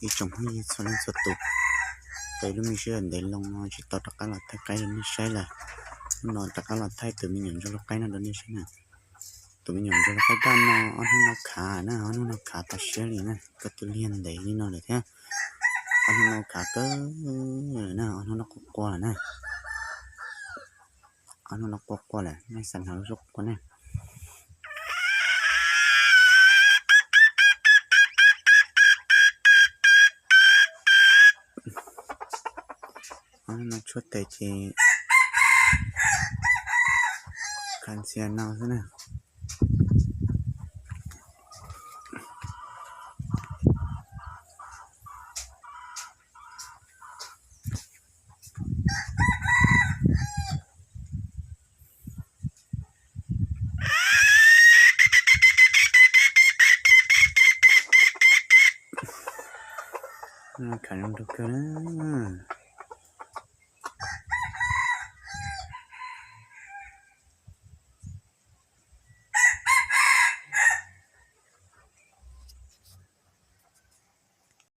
Ib tsoom phooj ywg txhua leej txhua tus, tau ib lub me sij hawm ntev loo no tsis tau rov qab los thaij qaib rau nej saib lawm. Hnub no rov qab los thaij tus me nyuam ntsuag lub qaib no rau nej saib na. Tus me nyuam ntsuag lub qaib daj no ob hnub no khav na, ob hnub no khav tas siab li na, koj tus liag ntev li no lawm thiab. Ob hnub no khav kawg na, ob hnub no quaj quaj lawm na. Ob hnub no quaj quaj lawm, nej xav hnov lub suab quaj na. Ob hnub no tshuab tes ces khav ntxhias no xwb na. Khav zoo nraug kawg na.